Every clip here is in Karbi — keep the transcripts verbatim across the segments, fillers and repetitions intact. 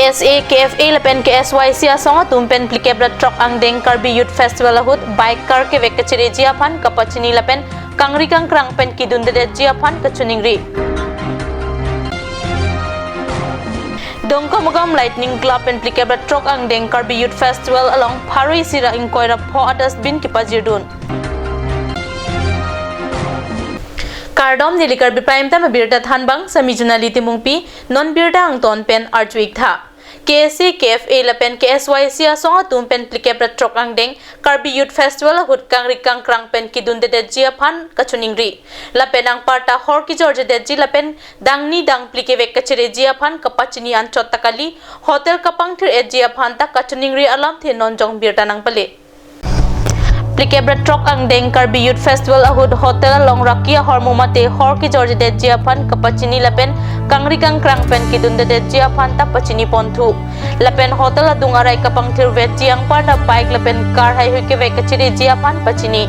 S A, K F A lapen K S Y C asong atum pen phlikep ra throk angdeng Karbi Youth Festival ahut bike car kevek kachireji aphan kapachini lapen kangri kangkrang pen kedundedetji aphan kachiningri. Dongkamukam Lightning Club pen phlikep ra throk angdeng Karbi Youth Festival along pharo isi ra ingkoi ra pho a-dustbin kepajirdun. Kardom, neli Karbi Prime Time abirta thanbang, sami Junali Timungpi, non birta angton pen arjuik tha. K S A, K F A lapen K S Y C asong atum pen phlikep ra throk angdeng Karbi Youth Festival ahut kangri kangkrang pen kedundedetji aphan kachiningri. Lapen anparta hor kejorjedetji lapen dangni dangphli kevek kachireji aphan kapachini anchot ta kali, hotel kapangthir-etji aphan ta kachiningri alamthe non jong birta nangpale. Phlikep ra throk angdeng Karbi Youth Festival ahut hotel along raki ahormu mate hor kejorjedetji aphan kapachini lapen kangri kangkrang pen kedundedetji aphan ta pachini ponthu. Lapen hotel adung arai kapangthirvetji anparta bike lapen car haihui kevek kachireji aphan pachini.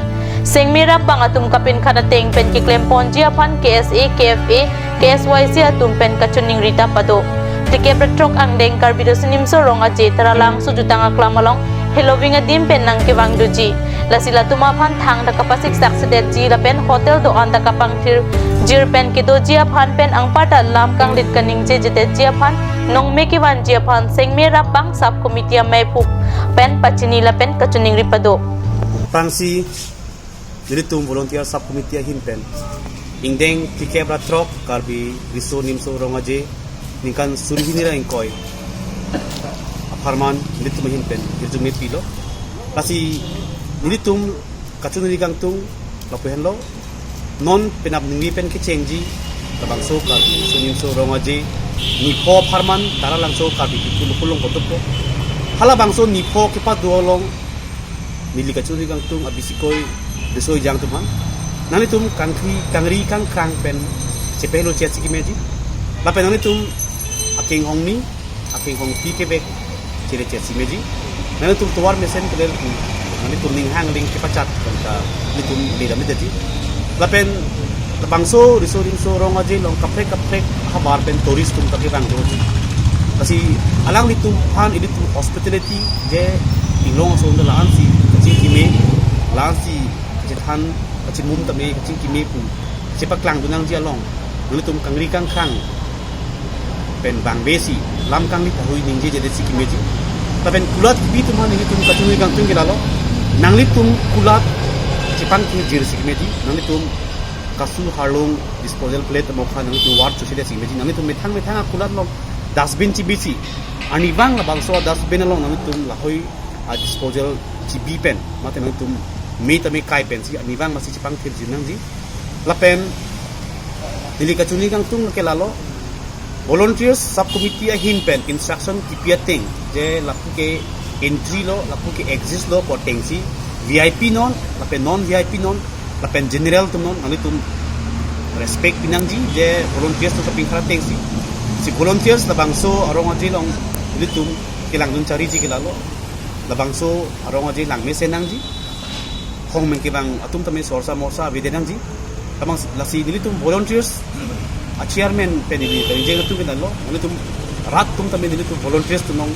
Sengme rapbang atum kapinkhat ateng pen keklemponji aphan K S A, K F A, K S Y C atum pen kachiningri ta pado. Phlikep ra throk angdeng Karbi Riso Nimso Rong Aje Taralangso jutang aklam along heloving adim pen nangkevang doji. Lasi latum aphan thangta kapasiksak sedetji lapen hotel do-an ta kapangthirjir pen kedoji aphan pen anparta lam kanglit kaningjejedetji aphan nongme kevanji aphan sengme rapbang sub committee ameiphu pen pachini lapen kachiningri pado. Pangsi nelitum volunteer sub committee ahin pen ingdeng phlikep ra throk Karbi Riso Nimso Rong Aje ningkan suri hini ra ingkoi apharman nelitum ahin pen hirjume pilo. Lasi nelitum kachiningri kangtung lapu henlo, non penap ningri pen kechengji labangso Karbi Riso Nimso Rong Aje nipho apharman Taralangso Karbi People Hall along kotukpo. Halabangso nipho kepado along neli kachiningri kangtung abisi koi riso ejang atum aphan, nanglitum kangri kangri kangkrang pen chepehelo chetsi kemeji. Lapen nanglitum akenghong ni akenghong pi kevek chele chetsi meji. Nanglitum tovar mesen kelel pu nanglitum ning hangling kepachat pen ta nelitum ledam meji. Lapen labangso Riso Nimso Rong Aje along kaprek kaprek havar pen tourist atum ta kevang doji. Lasi alanglitum aphan ilitum hospitality je inglong ason ta la-ansi kachingkime, la-ansi kachethan kachimum tame kachingkime pu chepaklangdun nangji along nanglitum kangri kangkrang pen bang besi lam kangli pahui ningjejedetsi kemeji. Lapen kulat kepi atum aphan nelitum kachiningri kangtung ke lalo, nanglitum kulat chepangthirjirsi kemeji, nanglitum kasu harlung disposal plate mokha nanglitum war chusedetsi kemeji, nanglitum methang methang akulat along dustbin chibisi, arnivang labangso dustbin along nanglitum lahoi a disposal chibi pen mate nanglitum me tame kai pensi arnivang masi chepangthirjir nangji. Lapen neli kachiningri kangtung ke lalo, volunteers sub committee ahin pen instruction kipi ateng je lapu ke entry lo, lapu ke exit lo pu atengsi V I P non lapen non V I P non lapen general atum non nanglitum respect pinangji je volunteers atum kapinkhat atengsi. Si volunteers labangso arong aje along nelitum kelangdun chariji ke lalo, labangso arong aje langmesen nangji. Hong meng kevang atum tame sorsa morsa avedet nangji. Labang lasi nelitum volunteers a chairman pen neli kangjeng atum ke lalo, nelitum rat atum tame nelitum volunteers atum along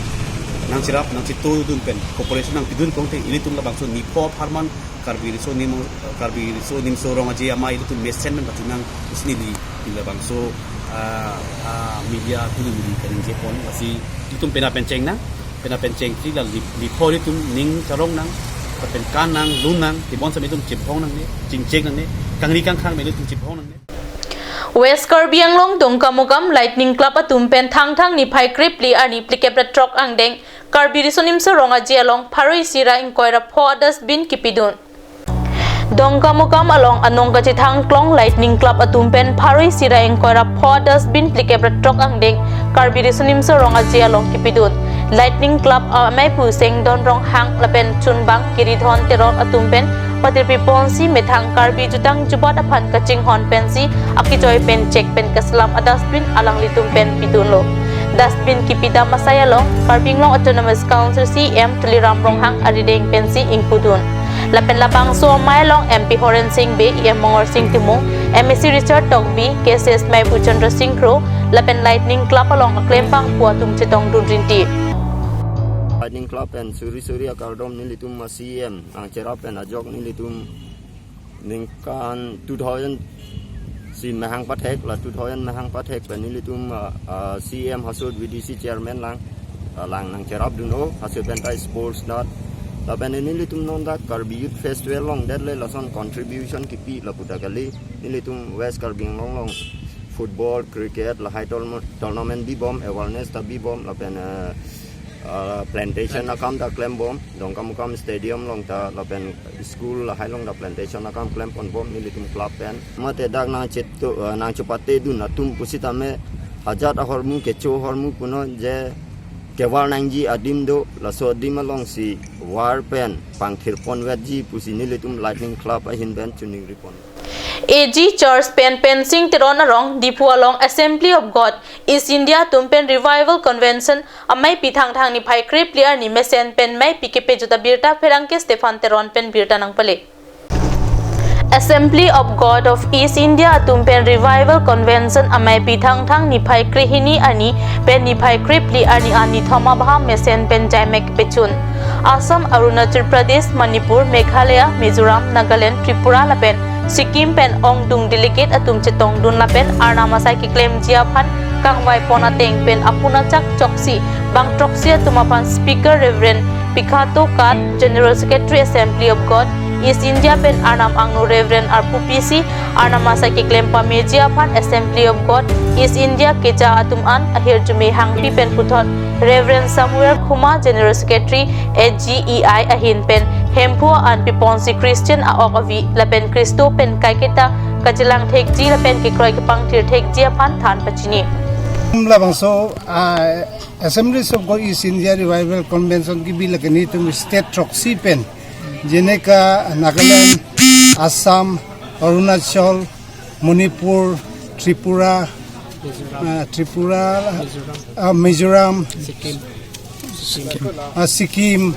nangcherap nangchetudun pen cooperation nangpidun kongte ilitum labangso nipho apharman Karbi Riso Nim, Karbi Riso Nimso Rong Aje amei ilitum mesen pen pachunang pusi neli labangso, ah, ah, media atum neli kaningjepon. Lasi ilitum pena pen chengnang, pena pen chengsi la li, lipho ilitum ning charong nang, lapen kan nang, lun nang, tebon sami ilitum chibhong nangne, chingchek nangne, kangri kangkrang pen ilitum chibhong nangne. West Karbi Anglong Dongkamukam Lightning Club atum pen Thangthang niphai krepli arni phlikep ra throk angdeng Karbi Riso Nimso Rong Aje along pharo isi ra ingkoi ra pho a-dustbin kipidun. Dongkamukam along anong kachethang klong Lightning Club atum pen pharo isi ra ingkoi ra pho a-dustbin phlikep ra throk angdeng Karbi Riso Nimso Rong Aje along kipidun. Lightning Club ameiphu Sengdon Ronghang lapen chunbang Kiridhon Teron atum pen patirpi ponsi methang Karbi jutang jubat aphan kachinghon pensi akejoi pen chek pen kaselam a-dustbin alanglitum pen pidunlo. Dustbin kipidam asai along Karbi Anglong Autonomous Council C E M Tuliram Ronghang arideng pensi ingpudun. Lapen labangso amei along M P Horen Sing Bey, E M Mongar Sing Timung, M A C Richard Tokbi, K C S mei Bhuchandra Sing Kro, lapen Lightning Club along aklembangpo atum chetongdun rinti. Lightning Club pen suri suri akardom nelitum a C M nangcherap pen ajok nelitum ningkan two thousand si mahang pathek, la two thousand mahang pathek pen nelitum, ah, ah, C M hasut V D C chairman lang, ah, lang nangcherapdun-o, hasut pen ta sports dat. Lapen nelitum non dak Karbi Youth Festival along det le lason contribution kipi lapu ta kali. Nelitum West Karbi Anglong along football, cricket, lahai tourna-, tournament bibom, awareness ta bibom, lapen, eh, eh, plantation akam ta klembom, Dongkamukam Stadium along ta, lapen school lahai along ta plantation akam klemponbom nelitum club pen. Mate dak nangchetu-, eh, nangchepatedun atum pusitame hajat ahormu kecho ahormu punon je kevar nangji adim do, laso adim alongsi war pen pangthirponvetji pusi nelitum Lightning Club ahin pen chiningripon. A G Church pen Pensing Teron arong Diphu along Assembly of God East India atum pen Revival Convention ameipi Thangthang niphai krephli arni mesen pen meipi kepejut abirta pherangke Stephan Teron pen birta nangpale. Assembly of God of East India atum pen Revival Convention ameipi Thangthang niphai krehini arni pen niphai krephli arni an nithom abaham mesen pen jaimek pechun. Assam, Arunachal Pradesh, Manipur, Meghalaya, Mizoram, Nagaland, Tripura lapen Sikkim pen ongdung delegate atum chetongdun lapen Arnam asai keklemji aphan kangvaipon ateng pen apun achak choksi bang throksi atum aphan Speaker Reverend Pikhato Kat, General Secretary Assembly of God East India pen Arnam angno Reverend Arpu P C, Arnam asai keklem pameji aphan Assembly of God East India keja atum an ahirjume hangpi pen puthot Reverend Samuel Khuma, General Secretary A G E I ahin pen Hemphu an piponsi Christian a-ok avi lapen Khristo pen kaiketa kachelang thekji lapen kekroi kepangthir thekji aphan than pachini. Labangso, ah, Assemblies of God East India Revival Convention kibi lake nelitum state throksi pen, jeneka Nagaland, Assam, Arunachal, Manipur, Tripura, ah, Tripura, ah, Mizoram, ah, Sikkim,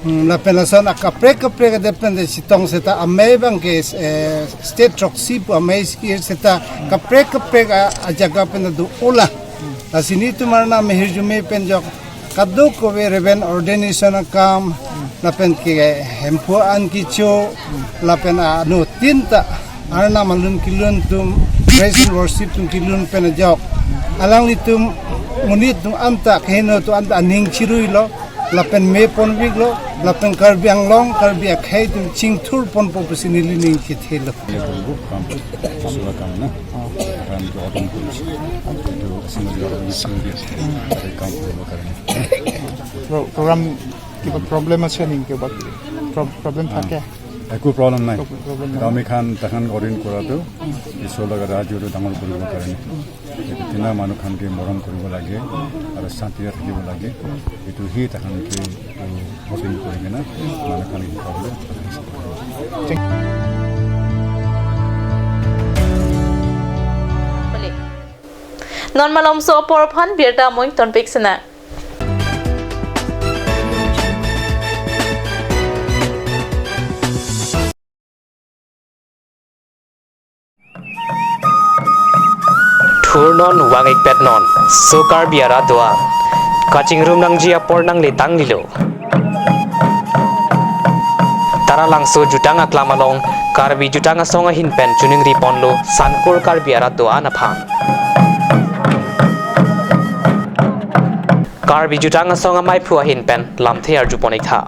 mm, lapen lason akaprek kaprek adet pen de chetong seta amei abang ke, eh, state throksi pu amei ski seta kaprek kaprek a, ajaga pen do-ola. Lasi nelitum Arnam ahirjume pen jok kadokave Reverend ordination akam, lapen ke Hemphu an kecho, lapen anuttin ta Arnam alun kelun atum, praise and worship atum kelun pen ajok alanglitum monit atum anta, keheno atum anta aning chiruilo, lapen meponviklo, lapen Karbi Anglong, Karbi akhei atum chingthurponpo pusi neli ning chethelo. শুভকামনা। কাম তো অটুট কৰিছে। এইটো আচলতে আৰু বেছি কাম কৰিবৰ কাৰণে। প্ৰ-, প্ৰগ্ৰাম কিবা প্ৰব্লেম আছে নেকি? কিবা প্ৰ-, প্ৰব্লেম থাকে? একো প্ৰব্লেম নাই। প্ৰব্লেম নাই। আমি খান তাখান অৰিন কৰাটো ঈশ্বৰৰ লগে ৰাইজটো ডাঙৰ কৰিবৰ কাৰণে। এইটো কিনা মানুহ খানকে মৰম কৰিব লাগে আৰু শান্তিৰে থাকিব লাগে। এইটো সেই তাখানকে, এইটো হপিং কৰি কিনে মানুহ খান শিকাবলৈ। Non malomso apor aphan birta amoi tonpik sena. Thurnon vang-ikpetnon, so Karbi arat do-an. Kachingrum nangji apor nangle tanglilo. Taralangso jutang aklam along, Karbi Jutang Asong ahin pen chiningriponlo, Sankur Karbi arat do-an aphan. Karbi Jutang Asong ameiphu ahin pen lamthe arjupon-iktha.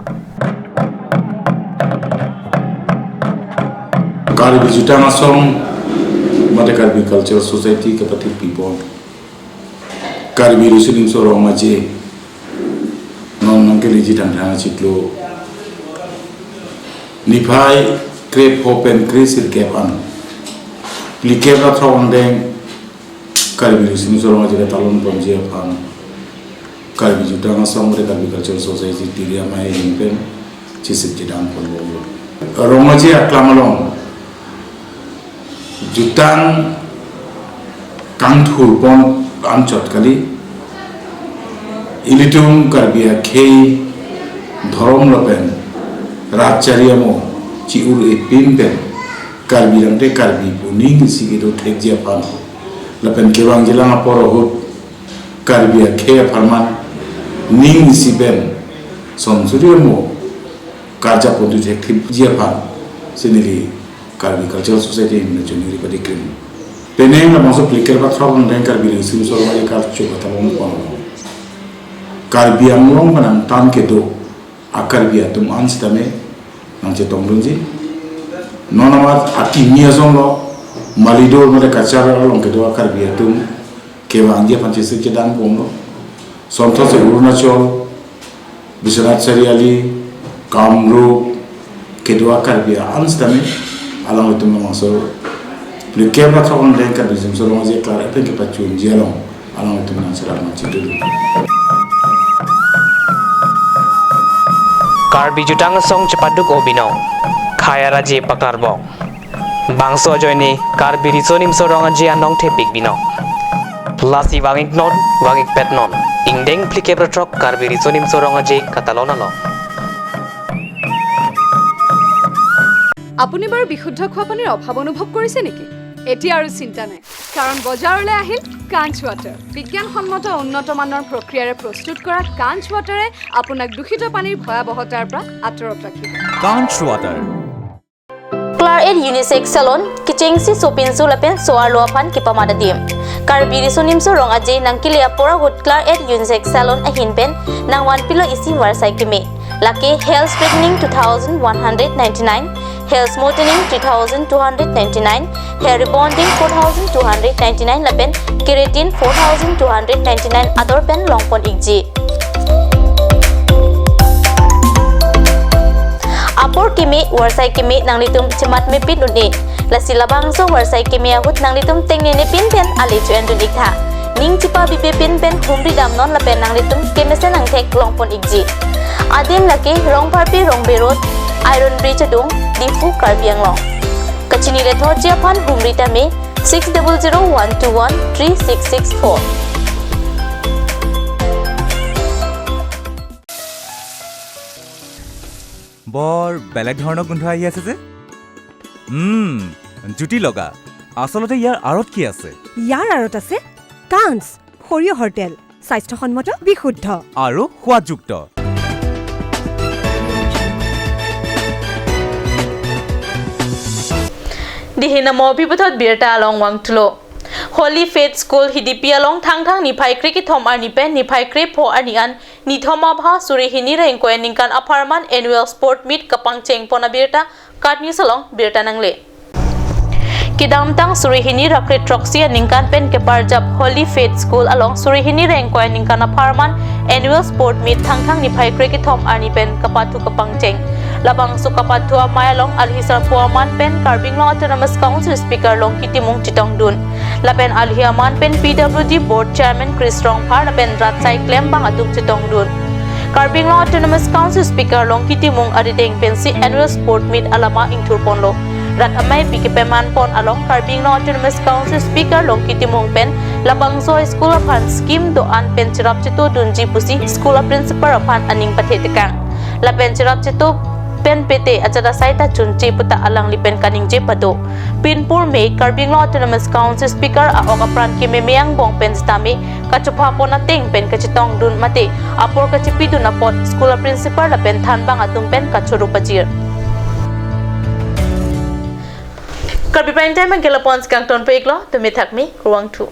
Karbi Jutang Asong mate Karbi Cultural Society kapathipipon Karbi Riso Nimso Rong Aje non nangkeleji Thangthang achiklo niphai krepho pen kresirkep an phlikep ra throk angdeng Karbi Riso Nimso Rong Aje ketalon ponji aphan Karbi Jutang Asong mate Karbi Cultural Society tiri amei ahin pen chisip chedam ponbomlo. Rong Aje aklam along jutang kangthurpon anchot kali. Ilitum Karbi akhei dhorom lapen Rat chari amo chi-ur-e pin pen Karbi rang te Karbi pu ning isi kedo thekji aphan lapen kevangjilang apor ahut Karbi akhei apharman ning isi pen son suri amo karja pontu thekthipji aphan si neli Karbi Cultural Society ahin choningri padi krim. Penang labangso phlikep ra throk angdeng Karbi Riso Nimso Rong Aje karcho katalon pon. Karbi Anglong pen angtan kedo a Karbi atum an sitame nangchetongdunji. Non amat akimi asong lo, Malidur mate Cachar along kedo a Karbi atum kevangji aphan chesik chedang bomlo. Sonthotsi Arunachal, Biswanath Chariali, Kamrup, kedo a Karbi an sitame alanglitum labangso phlikep ra throk angdeng Karbi Riso Nimso Rong Aje klar-et pen kepachunji along alanglitum nangcherap nangchedun. Karbi Jutang Asong chepaduk-o binong, khei araje paklar bong. Bangso ajoine Karbi Riso Nimso Rong Aje anong thepik binong. Lasi vang-iknon, vang-ikpet non. Ingdeng phlikep ra throk Karbi Riso Nimso Rong Aje katalon along. আপুনি বাৰু বিশুদ্ধ খোৱা পানীৰ অভাৱ অনুভৱ কৰিছে নেকি? এতিয়া আৰু চিন্তা নাই, কাৰণ বজাৰলৈ আহিল কাঞ্চ ৱাটাৰ। বিজ্ঞানসন্মত উন্নত মানৰ প্ৰক্ৰিয়াৰে প্ৰস্তুত কৰা কাঞ্চ ৱাটাৰে আপোনাক দূষিত পানীৰ ভয়াৱহতাৰ পৰা আঁতৰত ৰাখিব। Kanch Water. Claret Unisex Salon, kechengsi sopinso lapen so-arlo aphan kepamat adim. Karbi Riso Nimso Rong Aje nangkele apor ahut Claret Unisex Salon ahin pen nangvanpilo isi varsai keme. Lake hair straightening two thousand one hundred ninety-nine, hair smoothening three thousand two hundred ninety-nine, hair rebonding four thousand two hundred ninety-nine lapen keratin four thousand two hundred ninety-nine ador pen longpon-ikji. Apor keme, varsai keme nanglitum chematmepin un-e. Lasi labangso varsai keme ahut nanglitum tengnene pin pen ale cho-endun-ik tha. Ning chepabibe pin pen humri damnon lapen nanglitum kemesen angthek longpon-ikji. Adim lake Rongpharpi Rongbe Road, Iron Bridge adung, Diphu, Karbi Anglong. Kachinilethotji aphan humri tame six double zero one two one three six six four. বৰ বেলেগ ধৰণৰ গোন্ধ আহি আছে যে। উম, জুতি লগা। আচলতে ইয়াৰ আঁৰত কি আছে? ইয়াৰ আঁৰত আছে কাঞ্চ, সৰিয়হৰ তেল, স্বাস্থ্যসন্মত, বিশুদ্ধ। আৰু সোৱাদযুক্ত। Dihina mo bibuthot birta along vangthulo. Holy Faith School Hidipi along Thangthang niphai krekethom arni pen niphai krepho arni an nithom abha suri hini ra ingkoi aningkan apharman annual sport meet kapangchengpon abirta KAT News along birta nangle. Kedamtang suri hini ra krethroksi aningkan pen keparjap Holy Faith School along suri hini ra ingkoi aningkan apharman annual sport meet Thangthang niphai krekethom arni pen kapathu kapangcheng. Labangso kapathu amei along alhi sarpo aman pen Karbi Anglong Autonomous Council Speaker Longki Timung chetongdun. Lapen alhi aman pen P W D Board Chairman Chris Rongphar lapen rat sai klembang atum chetongdun. Karbi Anglong Autonomous Council Speaker Longki Timung arideng pensi annual sport meet alama ingthurponlo. Rat ameipi kepamanpon along Karbi Anglong Autonomous Council Speaker Longki Timung pen labangso school aphan scheme do-an pen cherap chetodunji pusi school a principal aphan aning pathetekang. Lapen cherap cheto pen pete ajat asai ta chunche puta alangli pen kaningje pado. Pinpur me Karbi Anglong Autonomous Council Speaker a-ok apran kememe angbong pen sitame kachophapon ateng pen kachetongdun mate apor kachepidun apot school a principal lapen thanbang atum pen kachoro pajir. Karbi Prime Time anke lapon si kangtonpik lo, tumi thakmi, kurvangthu.